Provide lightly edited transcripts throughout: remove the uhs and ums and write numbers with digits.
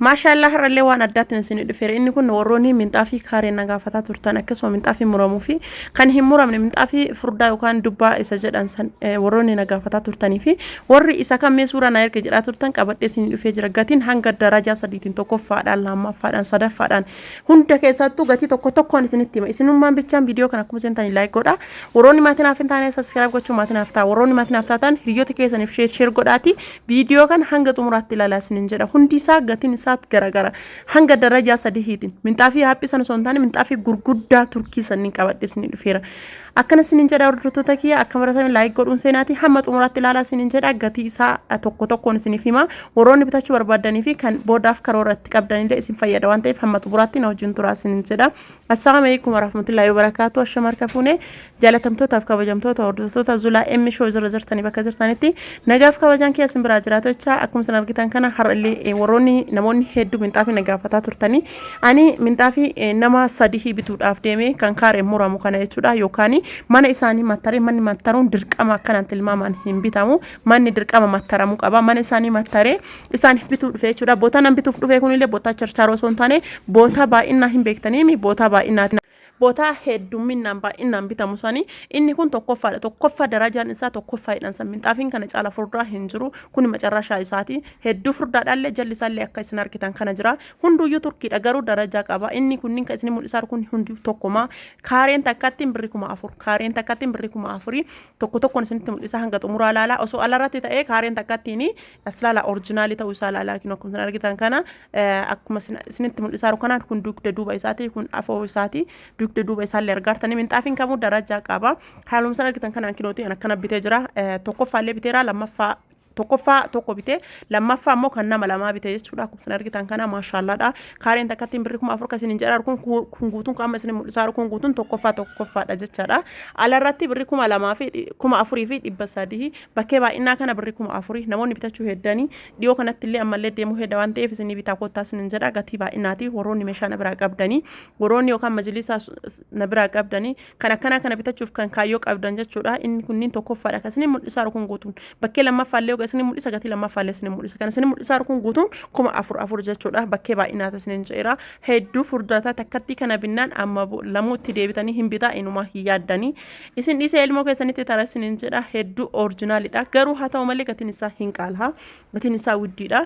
Maashaallah, har'allee waan addaatiin isin dhufeera. Inni kun warroonni minxaafii kaaree na gaafataa turtan, akkasuma minxaafii muramuu fi kan hin muramne, minxaafii furdaa yookaan dubbaa isa jedhan san warroonni na gaafataa turtanii fi warri isa kammee suuraa na erga jedhaa turtan qabadhee isin dhufee jira. Gatiin hanga darajaa sadiitiin, tokkoffaadhaan, lammaffaadhaan, sadaffaadhaan, hunda keessattuu gatii tokko tokkoon isinitti hima. Isinummaan bichaan viidiyoo kana akkuma seentanii like godhaa. Warroonni maatii naaf hin taane subscribe gochuun maatii naaf ta'a. Warroonni maatii naaf taatan hiriyoota keessaniif share share godhaati. Viidiyoo kana hanga xumuraatti ilaalaa isinin jedha. Hundi isaa gatiin isaa garagara. Hanga darajaa sadiitiin. Minxaafii haaphii sana osoo hin taane minxaafii gurguddaa Turkii sanniin qabadhe isinin dhufeera. Akkana isinin jedha, hordoftoota kiyya, akka baratame like godhuun seenaati hamma xumuraatti ilaalaa isinin jedha. Gatii isaa tokko tokkoon isiniif hima. Warroonni bitachuu barbaaddanii fi kan boodaaf karoora itti qabdanillee isin fayyada waan ta'eef hamma xumuraatti na wajjin turaa isinin jedha. Assalaamu alaikum warahmatullahi wabarakatuh. Ashama harka fuune, jaalatamtootaaf kabajamtoota hordoftoota Zulaa M Show irra jirtanii, bakka jirtanitti nagaaf kabajaan kiyya isin biraa jiraatu jecha. Akkuma isin argitan kana har'allee warroonni namoonni hedduu minxaafii na gaafataa turtanii, ani minxaafii nama sadii bituudhaaf deeme, kan kaareen muramu kana jechuudha, yookaan mana isaanii mattaree. Manni mattaruun dirqama, akkanaan tilmaamaan hin bitamu. Manni dirqama mattaramuu qaba. Mana isaanii mattaree isaaniif bituu dhufe jechuudha. Bootaa nan bituuf dhufe kunillee bootaa charchaaroo osoo hin taane bootaa baay'inaa hin beektaniimi, bootaa baay'inaati. Bootaa heddumminaan baay'inaan bitamu sanii inni kun tokkoffaadha. Tokkoffaa, darajaan isaa tokkoffaa jedhan san. Minxaafiin kana caala furdaa hin jiru. Kun macarrashaa isaati. Hedduu furdaadhaallee jalli isaallee akka isin argitan kana jira. Hunduyyuu Turkiidha, garuu darajaa qaba. Inni kunniin kan isin mul'isaa kun hundi tokkuma. Kaareen takkattiin birri 4000. Kaareen takkattiin birri 4000. Tokko tokkoon isinitti mul'isa, hanga xumuraa ilaalaa. Osoo alarratti ta'ee kaareen takkattiin as laala, original ta'uu isaa ilaalaa. Akkuma isin argitan kana, akkuma isinitti mul'isaa jiru kanaan, kun dugda duuba isaati, kun afoo isaati, dugda duuba isaallee argaartanii. Minxaafiin kamuu darajaa qaba. Haaluma isin argitan kanaan kinootii akkana bitee jira. Tokkoffaallee biteera, lammaffaa, tokkoffaa tokko bitee, lammaffaa immoo kan nama lamaa bitee jechuudha. Akkuma isin argitan kana, maashaallaadha. Kaareen takkattiin birri 4000 kan isin jedhaa kun, kun guutuun kan amma isin mul'isaa kun guutuun tokkoffaa tokkoffaadha jechaadha. Alarratti birri 2000 fi 4300, bakkee baay'inaa kana birri 4000. Namoonni bitachuu heddanii dhiyoo kanatti illee ammallee deemuu hedda waan ta'eef isinii bitaa kottaa isin jedha. Gatii baay'inaati. Warroonni meeshaa na biraa qabdanii, warroonni yookaan majlisaa na biraa qabdanii, kan akkanaa kana bitachuuf kan kaayyoo qabdan jechuudha. Inni kunniin tokkoffaadha kan isin mul'isaa kun guutuun. Bakkee lammaffaallee yoo isin mul'isa, gatii lammaffaallee isin mul'isa. Kan isin mul'isaa kun guutuun 4000 afur jechuudha. Bakkee baay'inaata isin jedheera. Hedduu furdataa, takkattii kana binnaan amma lamuutti deebitanii hin bitaa inuma hin yaaddanii. Isin dhiisee ilmoo keessanitti tara isin jedha. Hedduu originalidha. Garuu haa ta'u malee gatiin isaa hin qaala'a. Gatiin isaa widdiidha.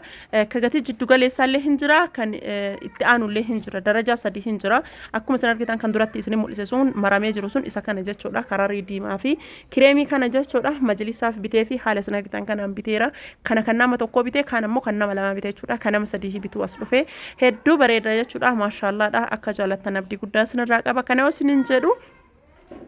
Ka gatii jiddu galeessaallee hin jira, kan itti aanullee hin jira. Darajaa sadii hin jira. Akkuma isin argitan kan duratti isin mul'ise sun maramee jiru sun isa kana jechuudha. Kararii diimaa fi kireemii kana jechuudha. Majlisaaf bitee fi haala isin argitan kanaan biteera. Kana kan nama tokkoo bitee, kaan ammoo kan nama lama bitee jechuudha. Kan nama sadii bituu as dhufe. Hedduu bareeda jechuudha. Maashaallaadha. Akka jaalattan abdii guddaa isinirraa qaba. Kana yoo isinin jedhu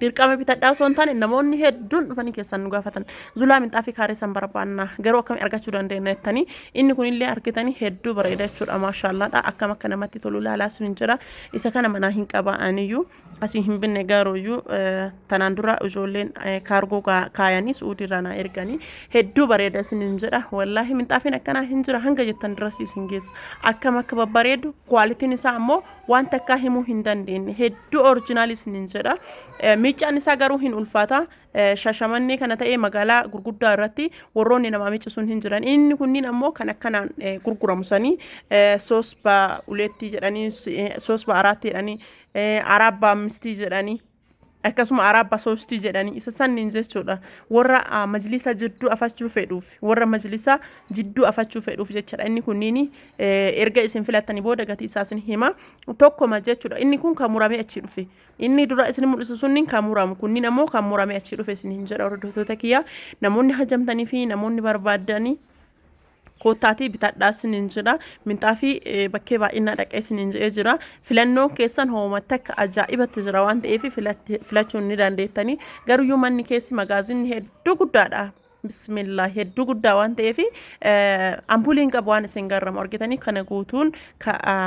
dirqama bitadhaa osoo hin taane, namoonni hedduun dhufanii keessan nu gaafatan. Zulaa, minxaafii kaaree san barbaanna, garuu akkami argachuu dandeenya jettanii. Inni kunillee argitanii hedduu bareeda jechuudha. Maashaallaadha. Akkam akka namatti tolu ilaalaa sun hin jira. Isa kana manaa hin qaba, aniyyuu asii hin binne, garuuyyuu tanaan dura ijoolleen kaargoo kaayanii Su'uudiirraa naa erganii. Hedduu bareeda isin hin jedha. Wallaahi minxaafiin akkanaa hin jira hanga jettan duras isin geessa. Akkam akka babbareedu, qualityn isaa ammoo waan takkaa himuu hin dandeenye, hedduu original isinin jedha. Miiccaan isaa garuu hin ulfaata. Shashamannee kana ta'ee magaalaa gurguddaa irratti warroonni namaa miiccisuun hin jiran. Inni kunniin ammoo kan akkanaan gurguramu sanii soosba uleettii jedhanii, soosba araatti jedhanii, araabba ammistii jedhanii, akkasuma araabba soostii jedhanii isa sanniin jechuudha. Warra majlisa jidduu afachuu fedhuuf, warra majlisa jidduu afachuu fedhuuf jechuudha. Inni kunniin erga isin filattanii booda gatii isaa isin hima, tokkoma jechuudha. Inni kun kan muramee achii dhufe, inni dura isin mul'isu sunniin kan muramu, kunniin ammoo kan muramee achii dhufe isin hin jedha. Hordoftoota kiyya, namoonni hajamtanii fi namoonni barbaaddanii koottaatii bitadhaa isiniin jedha. Minxaafii bakkee baay'inaa dhaqee isiniin jedhee jira. Filannoon keessan hooma takka ajaa'ibatti jira waan ta'eef filachuu ni dandeettanii. Garuyyuu manni keessi magaazinni hedduu guddaadha. Bismillah, hedduu guddaa waan ta'eef ampuuliin qabu waan isin garramu argitanii. Kana guutuun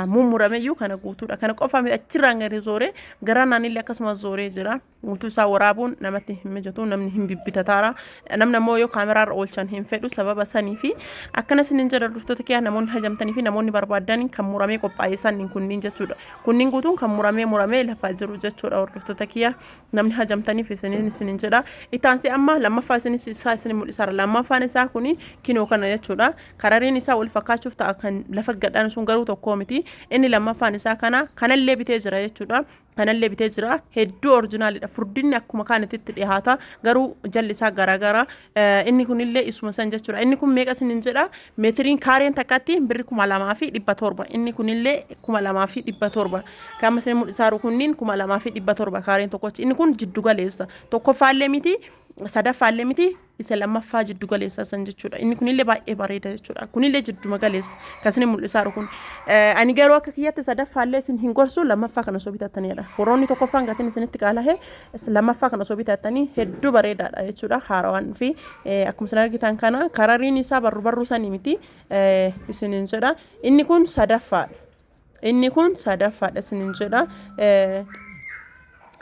mummurameyyuu kana guutuudha. Kana qofa achirraan gadi zooree gara naannillee akkasumas zooree jira. Guutuu isaa waraabuun namatti hin mijatu, namni hin bibbitataara, namni ammoo yoo kaameraarra oolchan hin fedhu. Sababa sanii fi akkana isinin jedha, hordoftoota kiyyaa, namoonni hajamtanii fi namoonni barbaadan kan muramee qophaa'e sanniin kunniin jechuudha. Kunniin guutuun kan muramee muramee lafaa jiru jechuudha. Hordoftoota kiyyaa, namni hajamtaniif isinin jedha. Itti aansee amma lammaffaa isinis isaa isin mul'isa. mul'isaara. Lammaffaan isaa kun kinoo kana jechuudha. Karariin isaa wal fakkaachuuf ta'a, kan lafa gadhaan sun garuu tokkoo miti. Inni lammaffaan isaa kana, kanallee bitee jira jechuudha. Kanallee bitee jira. Hedduu originalidha. Furdinni akkuma kaanitti dhiyaata, garuu jalli isaa garaagara. Inni kunillee isuma san jechuudha. Inni kun meeqa isinin jedha? Meetiriin kaareen takkatti birri 2700. Inni kunillee 2700. Kan isin mul'isaaru kunniin 2700 kaareen tokkochi. Inni kun jiddu galeessa. Tokkoffaallee miti, sadaffaallee miti, isa lammaffaa jiddu galeessa san jechuudha. Inni kunillee baay'ee bareeda jechuudha. Kunillee jidduma galeessa kan isin mul'isaaru kun. Ani garuu akka kiyyatti sadaffaallee isin hin gorsu, lammaffaa kana osoo bitattanidha. Warroonni tokkoffaan gatiin isinitti qaalahe, lammaffaa kana osoo bitattanii hedduu bareedaadha jechuudha. Haarawaan fi akkuma isin argitan kana karariin isaa barru barruu sanii miti isinin jedha. Inni kun sadaffaadha. Inni kun sadaffaadha isinin jedha.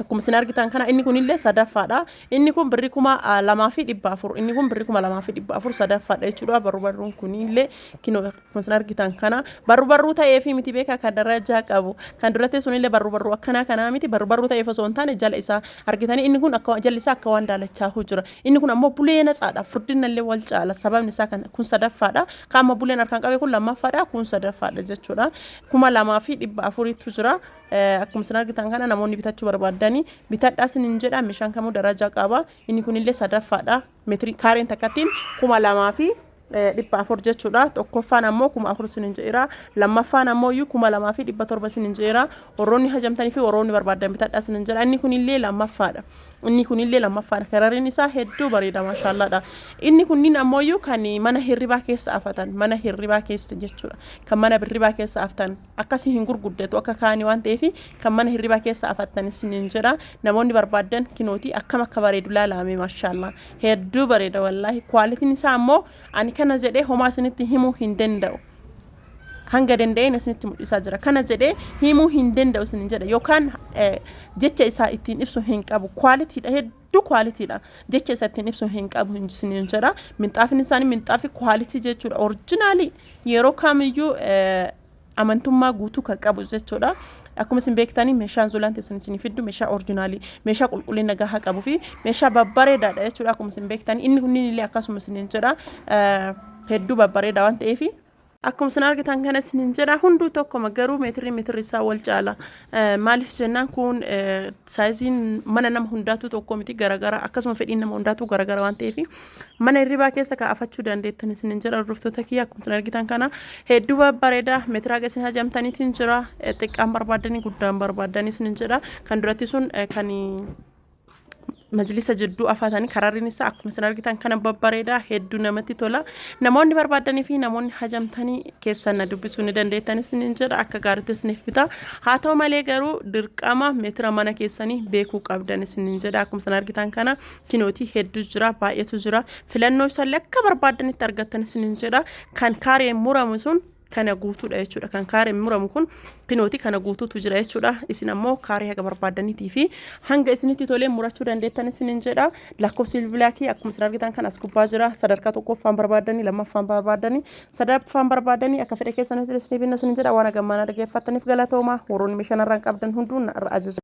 Akkuma isin argitan kana inni kunillee sadaffaadha. Inni kun birri 2400. Inni kun birri 2400 sadaffaadha jechuudha. Barru barruun kunillee kinoo akkuma isin argitan kana barru barruu ta'ee fi miti beekaa, kan darajaa qabu. Kan duratti sunillee barru barruu akkanaa kanaa miti. Barru barruu ta'eef osoo hin taane, jala isaa argitanii, inni kun akka jalli isaa akka waan daalachaa jira. Inni kun ammoo bulee natsaadha. Furdinallee wal caala. Sababni isaa kan kun sadaffaadha. Kan amma buleen harkaan qabe kun lammaffaadha. Kun sadaffaadha jechuudha. 2400tu jira. Akkuma isin argitan kana namoonni bitachuu barbaadanii bitadhaa isinin jedha. Meeshaan kamuu darajaa qaba. Inni kunillee sadaffaadha. Meetirii kaareen takkattiin 2400 jechuudha. Tokkoffaan ammoo 4000 isinin jedheera. Lammaffaan ammoo iyyuu 2700 isinin jedheera. Warroonni hajamtanii fi warroonni barbaadan bitadhaa isinin jedha. Inni kunillee lammaffaadha. Inni kunillee lammaffaadha. Karariin isaa hedduu bareeda, maashaallaadha. Inni kunniin ammoo iyyuu kan mana hirribaa keessa afatan, mana hirribaa keessa jechuudha. Kan mana hirribaa keessa aftan akkasii hin gurguddatu akka kaanii waan ta'eef, kan mana hirribaa keessa afattan isinin jedha. Namoonni barbaadan kinooti, akkam akka bareedu laalame, maashaallaa, hedduu bareeda wallaahi. Qualityn isaa ammoo ani kana jedhee homaa isinitti himuu hin danda'u. Hanga danda'een isinitti mul'isaa jira. Kana jedhee himuu hin danda'u isinin jedha, yookaan jecha isaa ittiin ibsu hin qabu. Qualitydha, hedduu qualitydha. Jecha isaa ittiin ibsu hin qabu isinin jedha. Minxaafin isaanii minxaafi quality jechuudha. Original yeroo kamiyyuu amantummaa guutuu kan qabu jechuudha. Akkuma isin beektanii, meeshaan Zulaan teessan isin fiddu meeshaa original, meeshaa qulqullina gahaa qabuu fi meeshaa babbareedaadha jechuudha. Akkuma isin beektanii, inni kunniin illee akkasuma isinin jedha. Hedduu babbareeda waan ta'eef. Akkuma isin argitan kana isinin jedha, hunduu tokkoma, garuu meetirri meetirri isaa wal caala. Maaliif jennaan, kun sizeiin mana nama hundaatu tokko miti, garagara. Akkasuma fedhiin nama hundaatu garagara waan ta'eef, mana hirribaa keessa kaa'afachuu dandeettan isinin jedha, hordoftoota kiyya. Akkuma isin argitan kana hedduu babbareeda. Meetiraa isin hajamtaniitiin jira. Xiqqaan barbaadanii, guddaan barbaadanii isinin jedha. Kan duratti sun kan majlisa jidduu afatanii, kararriin isaa akkuma isin argitan kana babbareedaa, hedduu namatti tola. Namoonni barbaadanii fi namoonni hajamtanii keessan na dubbisuu ni dandeettan isinin jedha. Akka gaariitti isiniif bita. Haa ta'u malee garuu dirqama meetira mana keessanii beekuu qabdan isinin jedha. Akkuma isin argitan kana kinootii hedduu jira, baay'eetu jira. Filannoo isaallee akka barbaadanitti argattan isinin jedha. Kan kaareen muramu sun kana guutuudha jechuudha. Kan kaareen muramu kun kinooti kana guutuutu jira jechuudha. Isin ammoo kaaree haga barbaadaniitii fi hanga isinitti tolee murachuu dandeettan isinin jedha. Lakkoofsi bilbilaa kee akkuma isin argitan kan as gubbaa jira. Sadarkaa tokkoffaan barbaadanii, lammaffaan barbaadanii, sadaffaan barbaadanii, akka fedha keessanitti isinii binna isinin jedha. Waan hagammaana dhaggeeffattaniif galatooma. Warroonni meeshaa narraan qabdan hunduu narra ajaja.